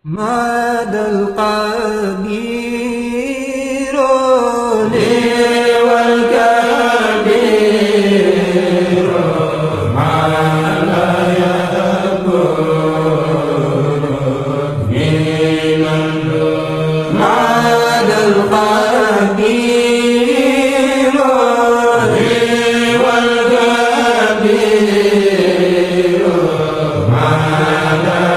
مدى القدير لي والكبير ما لا يكون من مدى القدير لي والكبير ما لا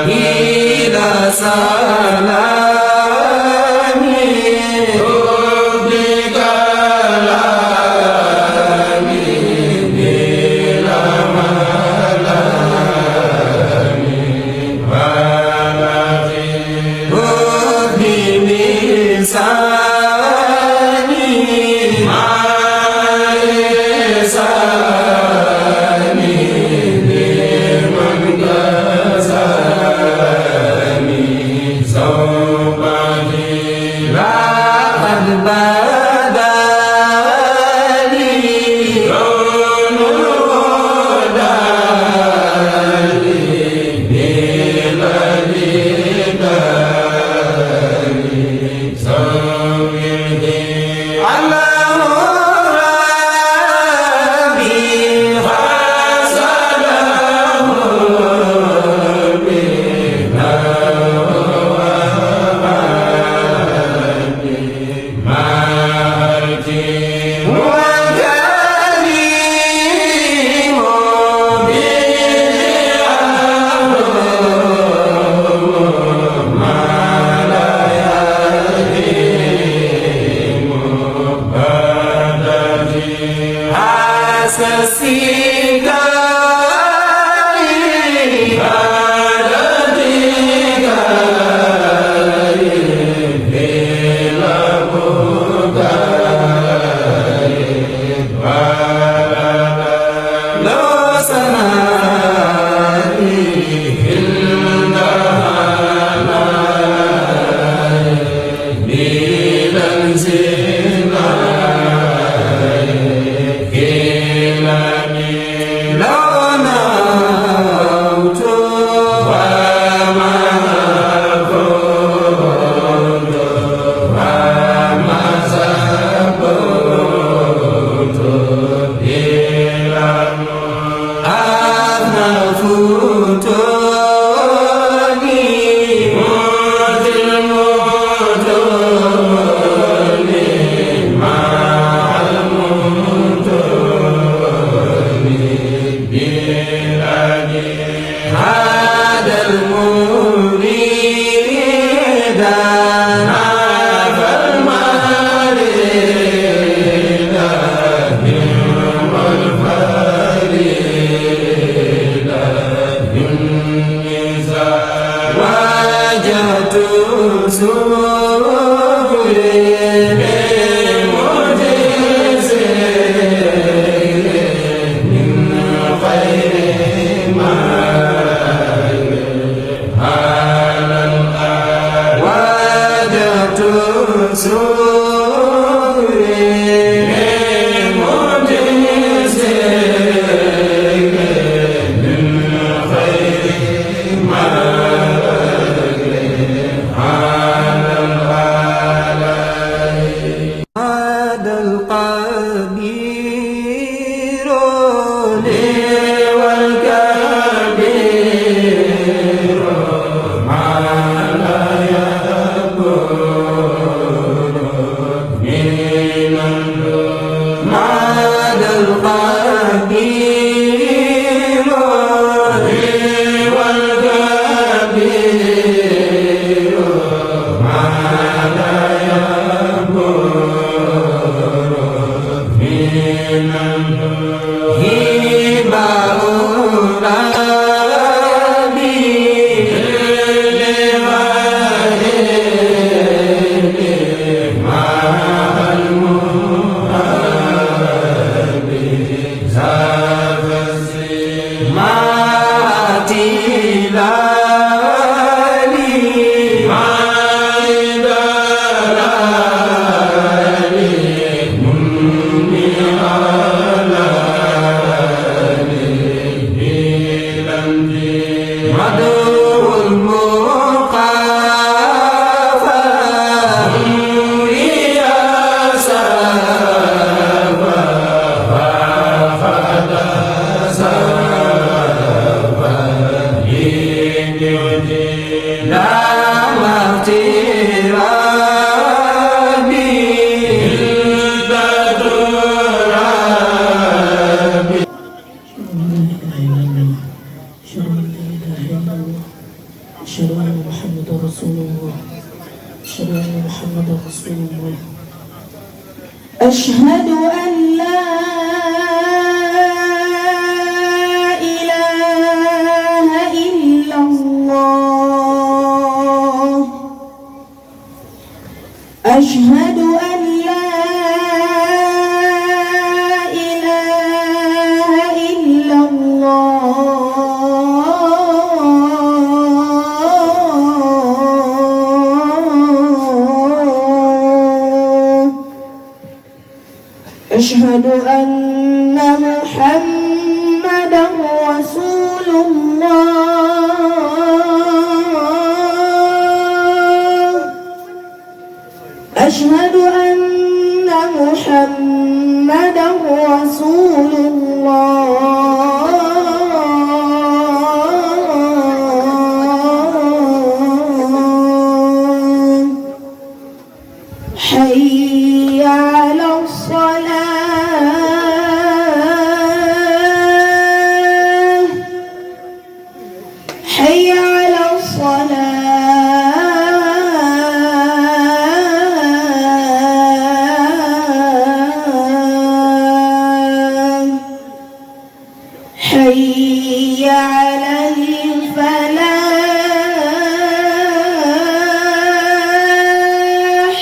إلى سلام أشهد أن لا إله إلا الله أشهد أن لا إله إلا الله أشهد أن محمدًا رسول الله أشهد أن محمدًا رسول الله حي على الصلاة حي على الصلاة حي على الفلاح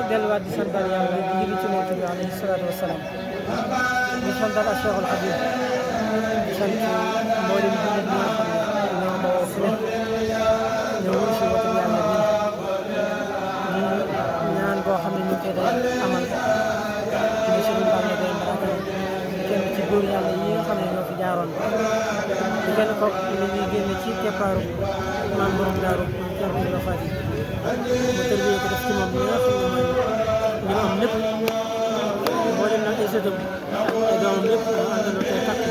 delluwaat di santal yàlla di julli ci Yonent bi alayhi salaatu wa salaam di santal ak Cheikhul Khadim di sant mboolem jullit ñi nga xam ne ñoo bawoo fu ne ñoo wuyu si woote yàlla bi di ñaan boo xam ne ñu ngi koy day amal di Serigne Balla Gaye Mbaraka kenn ci góor yàlla yi nga xam ne ñoo fi jaaroon di kenn ko li ñuy génn ci keppaaru maam borom daaru Cerno Ibra Faty mu tërbiyee ko def ci moom li nga xam ne mooy ñu am lépp boo dem nag ay sëtam ay doomam lépp ñu àndandoo tey takk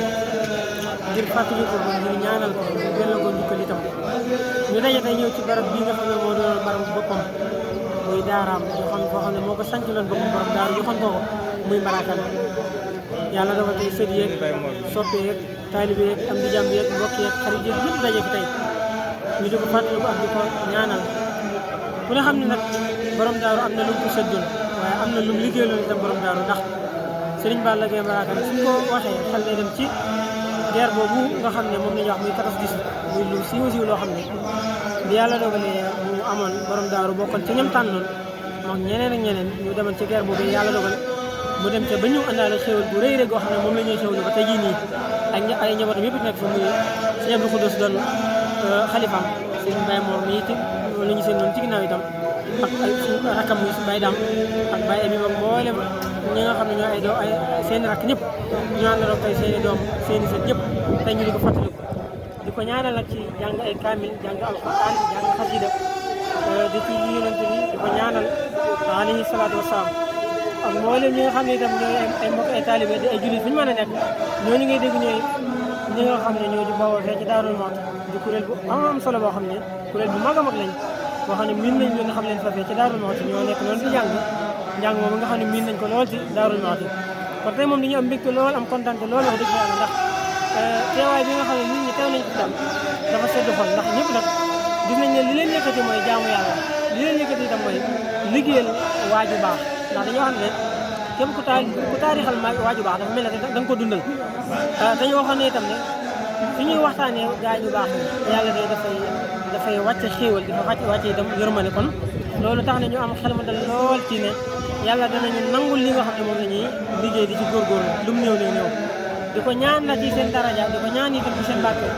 ngir fàttali ko ngir ñaanal ko ngir delloo ko njukkal itam ñu daje tey ñëw ci barab bii nga xam ne moo doon barab boppam muy daaraam joxoon koo xam ne moo ko sanc loon boppam borom daaru joxoon ko muy Mbaraka yàlla dafa tey sët yeeg soppe yeeg taalibe yeeg am di jàmm yeeg mbokk yeeg xarit yeeg ñëpp daje fi tey ñu di ko fàttali ko ak di ko ñaanal ku ne xam ne nag borom daaru am na lu mu ko sëddoon waaye am na lu mu liggéeyaloon itam borom daaru ndax Serigne Balla Gaye Mbaraka suñ ko waxee xel day dem ci guerre boobu nga xam ne moom la ñuy wax muy 14-18 muy lu siiw siiw loo xam ne bi yàlla dogalee mu amoon borom daaru bokkoon ca ñam tànnoon moom ñeneen ak ñeneen ñu demoon ci guerre boobu yàlla dogal mu dem ca ba ñu àndaale xéwal bu rëy rëy goo xam ne moom la ñuy xéwal ba tey jii nii ak ay njabootam yëpp nekk fa muy Sëñ Abdou Khoudoss doon xalifaam sëñ Baye Mor mi it loolu la ñu seen noonu ci ginnaaw itam ak ay rakkam muy Baye Dam ak Baye Ami ak mboolem ñi nga xam ne ñoo ay doom ay seen rakk ñëpp ñu àndandoo tey seen i doom seen i sët ñëpp tey ñu di ko fàttaliku di ko ñaanal nag ci jàng ay kaamil jàng alxuraan jàng xasida di ci yonent bi di ko ñaanal alayhi salaatu wasalaam ak mboolem ñi nga xam ne itam ñooy ay mbokk ay taalibe di ay jullit fu ñu mën a nekk ñooñu ngay dégg ñooy ñi nga xam ne ñoo di bawoo fee ci Daarul Muxti di kuréel bu am solo boo xam ne kuréel bu mag a mag lañ boo xam ne miin nañ leen nga xam leen fa fee ci Daarul Muxti ñoo nekk noonu di njàng moom nga xam ne miin nañ ko lool ci Daarul Muxti kon tey moom dañu am mbégte lool am kontante lool wax dëgg yàlla ndax teewaay bi nga xam ne nit ñi teew nañ ci tam dafa sedd xol ndax ñëpp nag gis nañ ne li leen yëkkati mooy jaamu yàlla li leen yëkkati itam mooy liggéeyal waaju baax ndax dañoo xam ne képp ku taarixal waaju baax dafa mel ne da nga ko dundal dañoo waxoon ne itam ne fi ñuy waxtaanee gaa ñu baax ni yàlla day dafay wàcce xéewal di fa wàcce itam yërmande kon loolu tax na ñu am xel ma dal lool ci ne yàlla danañu nangul li nga xam ne moom la ñuy liggéey di ci góorgóorlu lu mu néew néew di ko ñaan la ci seen daraja di ko ñaan itam ci seen barke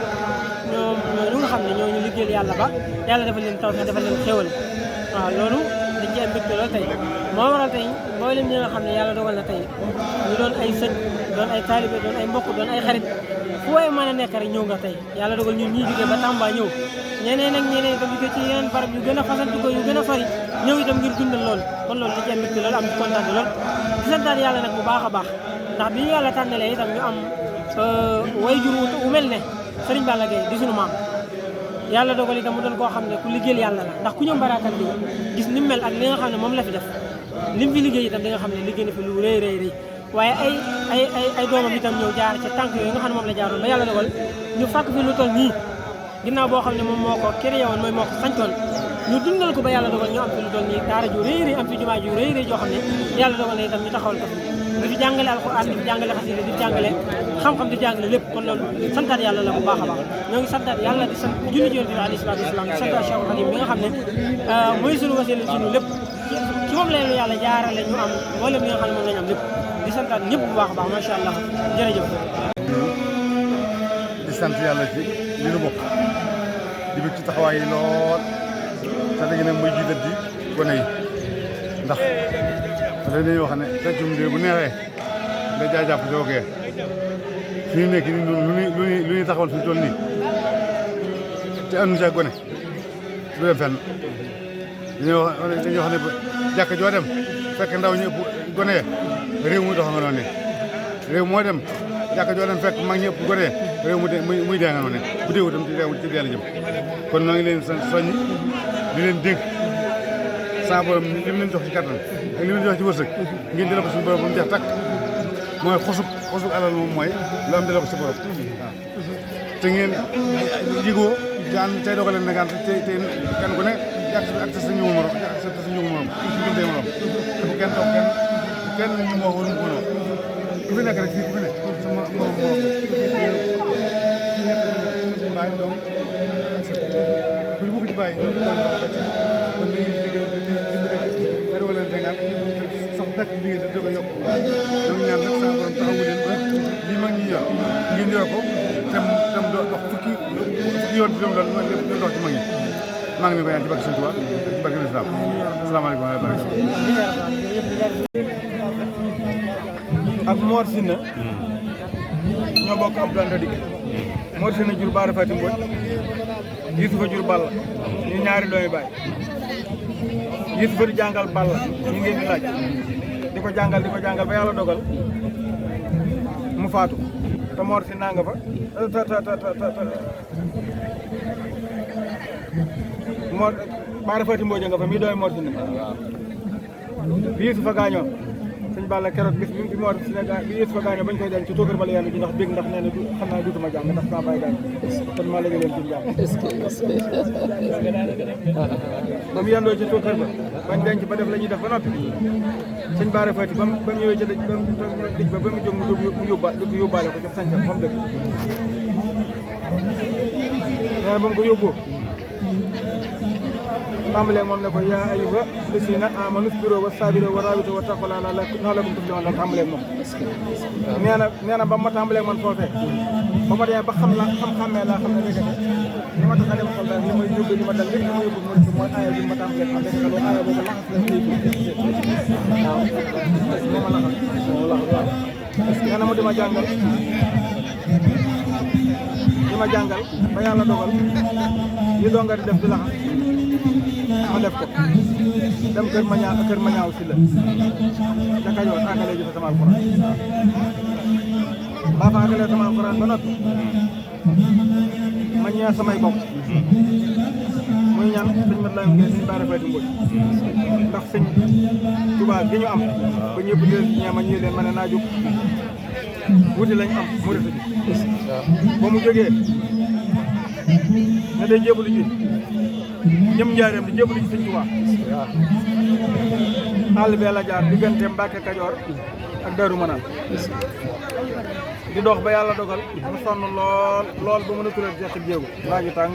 ñoom ñu nga xam ne ñoo ñu liggéeyal yàlla ba yàlla defal leen tawfeex defal leen xéewal waaw loolu dañ ci am mbégte lool tey moo waral tey mboolem ñi nga xam ne yàlla dogal na tey ñu doon ay sët doon ay taalibe doon ay mbokk doon ay xarit fu waay mën a nekk rek ñëw nga tey yàlla dogal ñun ñii jógee ba Tamba ñëw ñeneen ak ñeneen itam jógee ci yeneen barab yu gën a fasanti ko yu gën a fari ñëw itam ngir dundal lool kon loolu dañ ci am mbégte lool am ci kontaan lool di santaat yàlla nag bu baax a baax ndax bi ñu yàlla tànnalee itam ñu am way jur wu mel ne Serigne Balla Gaye di sunu maam yàlla dogal itam mu doon koo xam ne ku liggéeyal yàlla la ndax ku ñëw Mbaraka bi gis ni mu mel ak li nga xam ne moom la fi def li mu fi liggéey itam di nga xam ne liggéey na fi lu rëy rëy rëy waaye ay doomam itam ñëw jaar ci tànk yooyu nga xam ne moom la jaaroon ba yàlla dogal ñu fàkk fi lu toll nii ginnaaw boo xam ne moom moo ko créé woon mooy moo ko sancoon ñu dundal ko ba yàlla dogal ñu am fi lu toll nii daara ju rëy rëy am fi jumaa ju rëy rëy joo xam ne yàlla dogal na itam ñu taxawal ko fi di fi jàngale alxuraan di fi jàngale xasida di fi jàngale xam-xam di jàngale lépp kon loolu santaat yàlla la bu baax a baax ñoo ngi santaat yàlla di sant julli ci yonent bi alayhi salaatu wasalaam di santaat Cheikhul Khadim bi nga xam ne mooy suñu wasila ci ñu lépp ci moom leen yàlla jaarale ñu am mboolem li nga xam ne moom lañu am lépp di santaat ñëpp bu baax a baax macha allah jërëjëf di sant yàlla ci li nu bokk di bëgg ci taxawaay yi lool te léegi nag muy jiital di gone yi ndax dañuy wax ne feccum de bu neexee nga jaay jàpp joogee fi ñu nekk nii lu ñuy taxawal fi toll nii te anu ca gone du dem fenn dañuy wax ne jàkk joo dem fekk ndaw ñi ëpp gone ye réew muy dox nga noonu ne réew moo dem jàkk joo dem fekk mag ñi ëpp gone ye réew muy dee nga noonu ne bu déewu tam ci dee la jëm kon noo ngi leen soññi di leen dénk saa borom li mu leen jox ci kattan ak li mu leen jox ci wërsëg ngeen delloo ko suñu borom ba mu jeex takk mooy xosub alal moom mooy lu am delloo ko sa borom waaw te ngeen jigoo te ànd tey doog a leen nagaan te kenn ku ne ak sa ñëwu morom ak sa ñëwu morom ngeen dee morom te bu kenn toog kenn ñu moo waru ko noonu ku fi nekk rek fii ku fi nekk sama morom bàyyi doom bu ñu bëgg ci bàyyi kon sax dëkk bi ngeen di doog a yokk donc ñaan nag saa borom taxawu leen ba lii mag ñi yor ngeen yor ko tam dox fukki yoon bi doon dox ci mag ñi maa ngi leen ko ñaan ci barke Sëñ Tuubaa ci barke Lislaam asalaamaaleykum wa rahmatulah. ak Mor Sina ñoo bokk ab danda digg Mor Sina jur Baara Fatim Mbodj Yusufa jur Balla ñu ñaari doomi baay Yusufa di jàngal Balla ñu ngeen di laaj di ko jàngal ba yàlla dogal mu faatu te Mor Sina nga fa Mor Baara Fatim Mbodj nga fa mi doomi Mor Sina bi Yusufa gaañoo sëñ Balla keroog bis bi Mor Sina bi Yusufa gaañoo bañ koy denc ci tóokër bala yàlla ji ndax bég ndax nee na xam naa duutuma jàng ndax sama baay gaañ kon maa léegi leen ci jàng ba mu yendoo ci tóokër ba bañ denc ba def la ñuy def ba noppi sëñ Baara Fati ba mu ñëwee ci dëj ba mu jóg mu yóbbaale ko ci sañca fa mu dëkk nee na ba mu ko yóbboo tàmbalee moom ne ko yaa ayyuha llaziina aamanu isbiru wa saabiru wa raabitu wa taqullaaha la'allakum tuflihuun la tàmbalee moom nee na ba ma tàmbalee man foofee ba ma demee ba xam-xamee laa xam ne léegi li ma tax a dem soldat li may yóbbu li ma dal lépp li ma yóbbu mooy aaya bi ma tàmbalee xam léegi loolu aaya boobu laxas la kii waaw moom la laxas nee na mu di ma jàngal ba yàlla dogal li doonga di def di laxas ma def ko dem kër ma ñaaw si la ca Kajoor àggalee ji fa sama alxuraan baa fa àggalee sama alxuraan ba noppi ma ñaan samay bopp muy ñaan sëñ mat laa ngeen sëñ Baara Fatim Mbodj ndax sëñ Tuubaa gi ñu am ba ñëpp di leen ñeema ñii leen ma ne naa jóg wuti lañ am mu rëdd ba mu jógee ne day jébalu ji ñëm njaareem di jébalu ci sëñ Tuubaa àll bee la jaar diggante Mbàkke Kajoor ak Daaru Manaan di dox ba yàlla dogal mu sonn lool ba mën a tural jeexit jéegu laaju tàng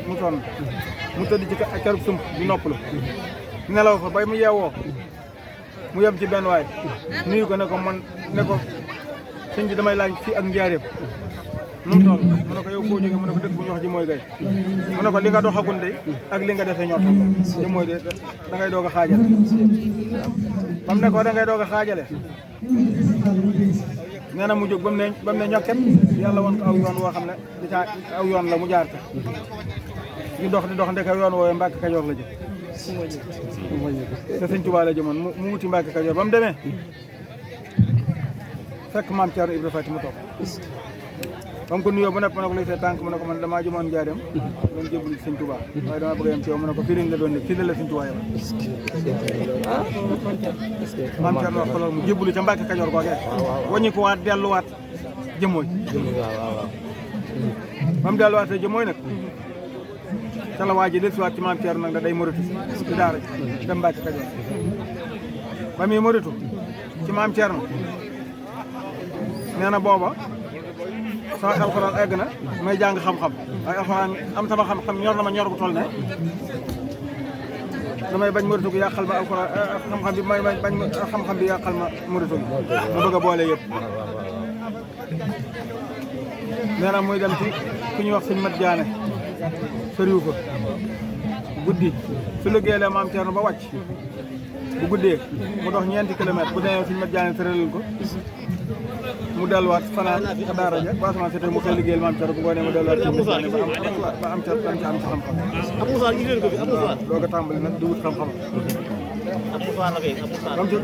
mu sonn mu tëdd ci kerub sump di noppalu nelaw fa bay mu yeewoo mu yem ci benn waay nuyu ko ne ko man ne ko sëñ bi damay laaj fii ak njaareem nu mu toll mu ne ko yow foo jógee mu ne ko dëkk bu ñu wax ji mooy gay mu ne ko li nga doxagul de ak li nga defee ñoo toll ji mooy de da ngay doog a xaajale ba mu ne ko da ngay doog a xaajale nee na mu jóg ba mu ne ñokket yàlla woon ko aw yoon woo xam ne di caa aw yoon la mu jaar te di dox ndeke yoon woowee Mbàkke Kajoor la jëm te sëñ Tuubaa la jëmoon mu wuti Mbàkke Kajoor ba mu demee fekk maam Thierno Ibra Faty mu toog ba mu ko nuyoo ba nepp mu ne ko luy see tànk mu ne ko man damaa jëmoon njaareem doon jébbalu ci sëñ Tuubaa waaye dama bëgg a yem ci yow mu ne ko fii lañ la doon ne fii la sëñ Tuubaa yow maam Thierno wax ko loolu mu jébbalu ca Mbàkke Kajoor googee waññi ko waat delluwaat jëmooy ba mu delluwaatee jëmooy nag ca la waa ji dellusiwaat ci maam Thierno nag da day moritu ci daara ji dem Mbàkke Kajoor ba muy moritu ci maam Thierno nee na booba sama alxuraan egg na may jàng xam-xam waaye alxuraan am sama xam-xam ñor na ma ñor gu toll ne damay bañ moritu gi yàqal ma alxuraan xam-xam bi may bañ xam-xam bi yàqal ma moritu gi ma bëgg a boole yëpp nee na muy dem ci ku ñuy wax sëñ Mat Jaane soriwu ko guddi su liggéeyee maam Thierno ba wàcc bu guddee mu dox ñeenti kilomètre bu demee sëñ Mat Jaane tëralal ko mu delluwaat fanaan ca daara ja ba asamaan seetee mu xëy liggéeyal maam Thierno bu ngoonee mu delluwaat ci ba am ca dañ ca am ci xam-xam doog a tàmbali nag di wut xam-xam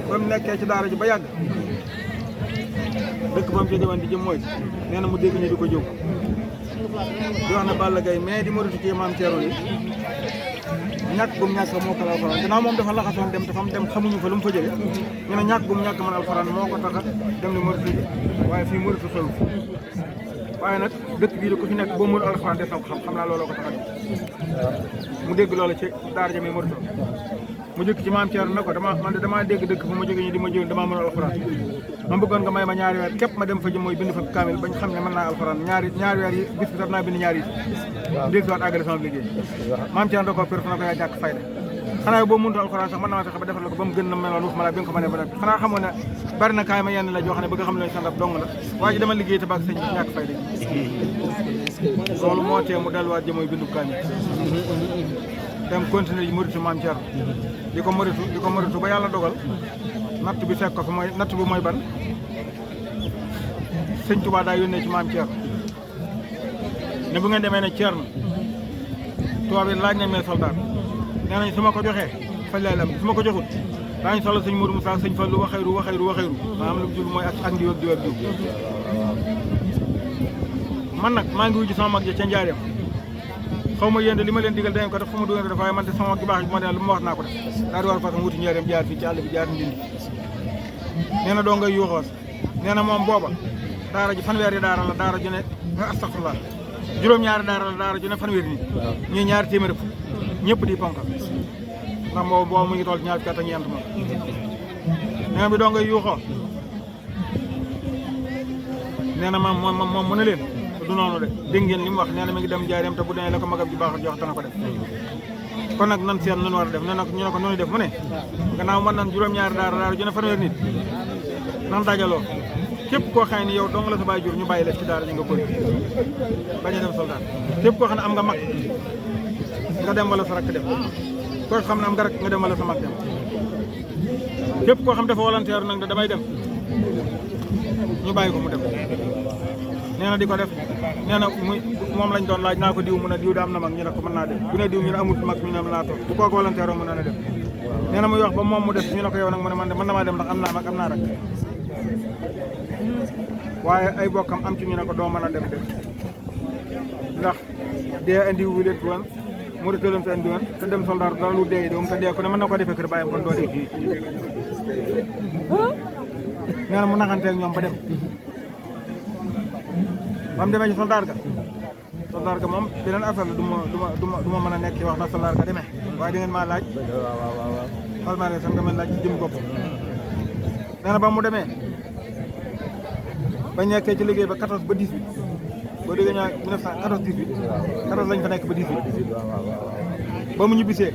ba mu nekkee ci daara ji ba yàgg dëkk ba mu jóge woon di jëm mooy nee na mu dégg ñu di ko jóg di wax ne Balla Gaye mais di moritu ci maam Thierno yi ñàkk bu mu ñàkk moo ko la alxuraan gannaaw moom dafa laxasoon dem te fa mu dem xamuñu fa lu mu fa jële ñu ne ñàkk bu mu ñàkk man alxuraan moo ko tax a dem di moritu ji waaye fii moritu solu waaye nag dëkk bii da ko fi nekk boo mënul alxuraan des na ko xam naa looloo ko tax a dem mu dégg loolu ci daara ja muy moritu mu jëkk ci maam Thierno ne ko man de damaa dégg dëkk fu ma jógee ñu di ma jël damaa mënul alxuraan ma bëggoon nga may ma ñaari weer képp ma dem fa jëm mooy bind fa kaamil bañ xam ne mën naa alxuraan ñaari weer yi bis bi sax naa bind ñaari yi dégg si waat àggale sama liggéey maam Thierno da ko péré na ko yaa jàkk fayda xanaa boo mënut alxuraan sax mën naa fexe ba defal la ko ba mu gën na meloon wax ma la bi nga ko mënee ba nag xanaa xamoon ne bari na kaay ma yenn la joo xam ne bëgg xam ne sandab dong la waa ji dama liggéey te baag sëñ bi ñàkk fayda loolu moo tee mu delluwaat jëm mooy bindu kaamil dem continuer yi moritu maam Thierno di ko moritu ba yàlla dogal natt bi fekk ko fi mooy natt bi mooy ban sëñ Touba daa yónnee ci maam Thierno ne bu ngeen demee ne Thierno tubaab yi laaj nañ may soldat nee nañ su ma ko joxee fañ lay lam su ma ko joxut daañu soxla sëñ Modou Moussa sëñ Fallou waxayru maanaam lu mu jul mooy ak ndiw ak diw ak diw man nag maa ngi wuyu sama mag ja ca Njaareem xaw ma yéen de li ma leen digal dañ ko def fu ma dugal def waaye man de sama mag ju baax bi ma ne lu ma wax naa ko def daal di war façon wuti Njaareem jaar fii ci àll bi jaar Ndindi nee na doo ngay yuuxoos nee na moom booba daara ji fanweeri daara la daara ju ne astafurlah juróom-ñaari daara la daara ju ne fanweeri nit ñuy ñaari téeméer fukk ñëpp di ponkal ndax boobu mu ngi toll ñaar fukki at ak ñeent moom nee na bi doo ngay yuuxoo nee na moom mu ne leen du noonu de dégg ngeen li mu wax nee na mi ngi dem Njaareem te bu demee la ko magam ji baax jox dana ko def kon nag nan seet nun war a def ne nag ñu ne ko noonu def mu ne gannaaw mën nan juróom-ñaari daara ju ne fanweeri nit nan dajaloo képp koo xam ne yow dong la sa baay jur ñu bàyyi la ci daara ji nga koy bañ a dem soldat képp koo xam ne am nga mag nga dem wala sa rakk dem koo xam ne am nga rakk nga dem wala sa mag dem képp koo xam dafa volontaire nag damay dem ñu bàyyi ko mu dem nee na di ko def nee na moom lañ doon laaj naa ko diw mu ne diw da am na mag ñu ne ko mën naa dem bu ne diw ñu ne amut mag ñu ne mën naa toog bu kooku volontaire mën na dem nee na muy wax ba moom mu def ñu ne ko yow nag mu ne man de mën na maa dem ndax am naa mag am naa rakk waaye ay bokkam am ci ñu ne ko doo mën a dem de ndax dee indi wu leen woon mu rëdd leen fi indi woon te dem soldat dara lu dee doom te dee ku ne mën na ko defee kër bàyyam kon doo dee nee na mu naxanteeg ñoom ba dem ba mu demee ci soldat ga moom beneen affaire la du ma mën a nekk ci wax na soldat ga demee waaye da ngeen maa laaj xal maa ne sax nga mën laaj ci jëm bopp nee na ba mu demee ba nekkee ci liggéey ba 14 ba 18 boo déggee ñaa 1914 18 14 lañ fa nekk ba 18 ba mu ñibbisee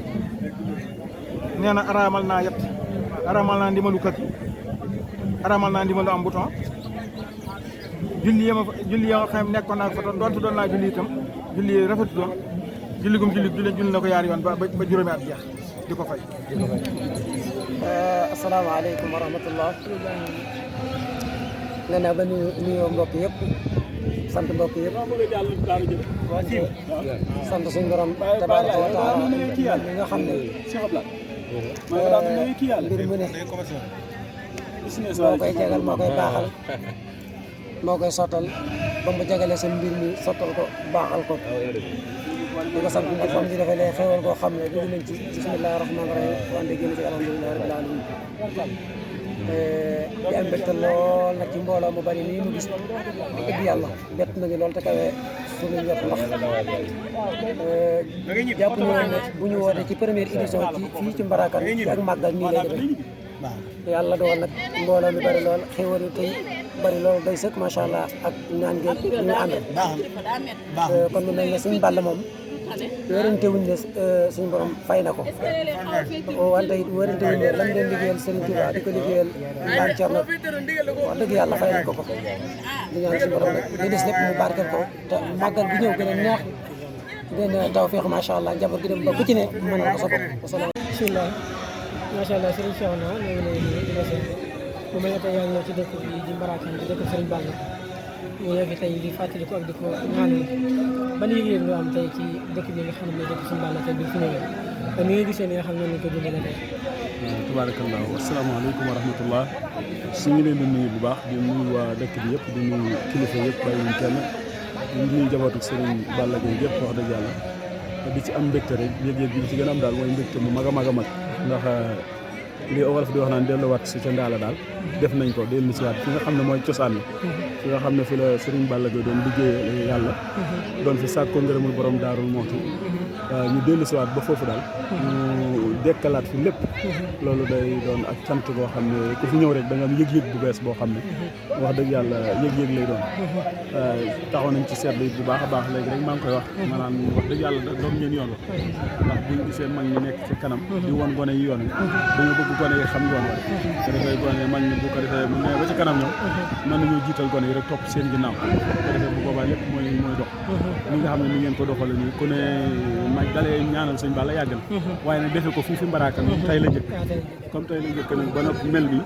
nee na araamal naa yett araamal naa ndimalu kaki araamal naa ndimalu am bouton julli ya nga xam nekkoon naa fa doonte doon naa julli itam julli yi rafetu doon julli na ko yaari yoon ba juróomi at jeex di ko fay asalaamaaleykum wa rahmatullah nga naa ba nuyoo mbokk yëpp sant mbokk yëpp sant suñu borom tabaaraka wa taala mi nga xam ne mbir mu ne moo koy jagal moo koy baaxal moo koy sottal ba mu jagalee sa mbir mi sottal ko baaxal ko di ko sant nag fam di defee lee xewal koo xam ne dugg nañ ci bismillahi rahmaani rahim wante génn ci alhamdulillahi rabbil alamin di am mbégte lool nag ci mbooloo mu bari nii mu gis dëgg yàlla bett nañu lool te kawe suñu njort ndax jàpp ñu woon ne bu ñu wootee ci première édition ci fii ci Mbarakan ci ak màggal nii lay demee yàlla dogal nag mbooloo mi bari lool xéwal yi tey bari lool doy sëkk macha allah ak ñaan ngeen ñu àndal kon mu mel ne suñu Balla moom wérante wuñ ne suñu borom fay na ko wante it wérante wuñ ne lam doon liggéeyal Serigne Touba di ko liggéeyal Maam Thierno wax dëgg yàlla fay nañ ko di ñaan suñu borom nag li des lépp mu barkeel ko te màggal bi ñëw gën a neex gën a taw feex macha allah njaboot gi dem ba ku ci ne mënal ko sa bopp wasalaam. bisimilah macha allah Serigne Cheikh na léegi lay di la seen bu mel ne tey yaa ngi ñëw ci dëkk bi di Mbarakan di dëkk Serigne Balla ñu ñëw fi tey di fàttaliku ak di ko ñaanal ban yëg-yëg nga am tey ci dëkk bi nga xam ne dëkk Serigne Balla tey bi fi ñëwee ni nga gisee li nga xam ne nañ ko dundee la tey. waaw tabarakallah asalaamaaleykum wa rahmatullah su ngi leen di nuyu bu baax di nuyu waa dëkk bi yëpp di nuyu kilifa yëpp bàyyiwuñ kenn di nuyu jabatu Serigne Balla Gaye yëpp wax dëgg yàlla di ci am mbégte rek yëg-yëg bi ci gën a am daal mooy mbégte mu mag a mag a mag ndax li wolof di wax naan delluwaat si ca ndaala daal def nañ ko dellu si waat fi nga xam ne mooy cosaan bi fi nga xam ne fi la Serigne Balla Gaye doon liggéey yàlla doon fi sàkkoo ngërëmul borom Daarul Muxti ñu dellu si waat ba foofu daal ñu dekkalaat fi lépp loolu day doon ak cant boo xam ne ku fi ñëw rek da nga am yëg-yëg bu bees boo xam ne wax dëgg yàlla yëg-yëg lay doon taxaw nañ ci seetlu it bu baax a baax léegi rek maa ngi koy wax maanaam wax dëgg yàlla doon ngeen yoon la ndax buñ gisee mag ñi nekk ci kanam di woon gone yi yoon wi dañoo bëgg gone yi xam yoon wa te dafay gone mag ñi bu ko defee mu ne ba ci kanam ñoom mën nañoo jiital gone yi rek topp seen ginnaaw ko defee bu boobaa lépp mooy dox ñi nga xam ne ni ngeen ko doxale nii ku ne mag dalee ñaanal sëñ Balla yàgg na waaye nag defe ko fii fi Mbarakan tey la njëkk comme tey la njëkk nag ba noppi mel bi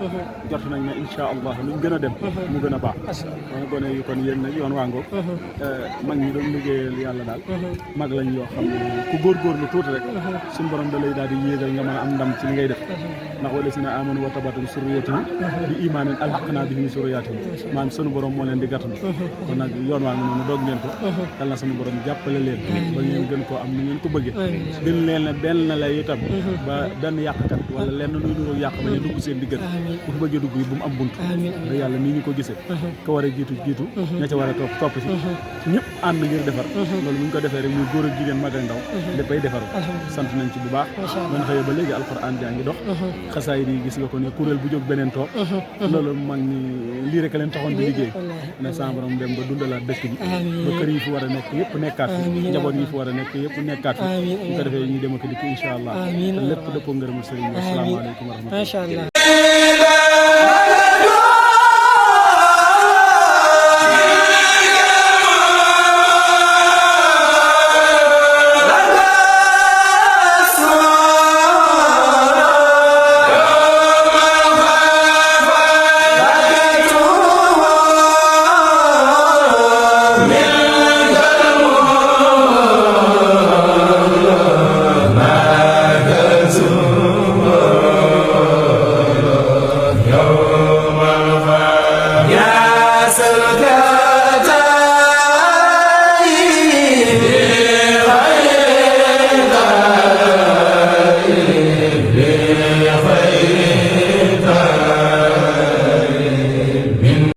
jot nañ ne incha allah luñ gën a dem mu gën a baax wana gone yi kon yéen nag yoon waa ngoog mag ñi doon liggéeyal yàlla daal mag lañ yoo xam ne ku góorgóorlu tuuti rek suñu borom da lay daal di yéegal nga mën a am ndam ci li ngay def ndax wala si na amanu wa tabatum surriyatihim bi imaanin alhaqnaa bihim surriyatihim maanaam sunu borom moo leen di gàttandu kon nag yoon waa ngi noonu doog ngeen ko yal na sunu borom jàppale leen ba ngeen gën koo am ni ngeen ko bëggee gën leen ne benn na lay itam ba benn yàqkat wala lenn luy nuroo yàq ba ñu dugg seen diggante bu fi bëggee dugg yi bu mu am bunt da yàlla nii ñu ko gisee ko war a jiitu ña ca war a topp ci ñëpp ànd ngir defar loolu bu ñu ko defee rek muy góor ak jigéen mag ak ndaw léppay defaru sant nañ ci bu baax man xëyee ba léegi alquran jaa ngi dox xasaay yi gis nga ko ne kuréel bu jóg beneen toog loolu mag ni lii rek leen taxoon di liggéey ne sa borom dem ba dundalaat dëkk bi ba kër yi fi war a nekk yëpp nekkaat fi njaboot yi fi war a nekk yëpp nekkaat fi bu ko defee ñu dem ak dikk incha allah lépp dëppoo ngërëmul sëriñ bi asalaamaaleykum wa rahmatulah يا سلام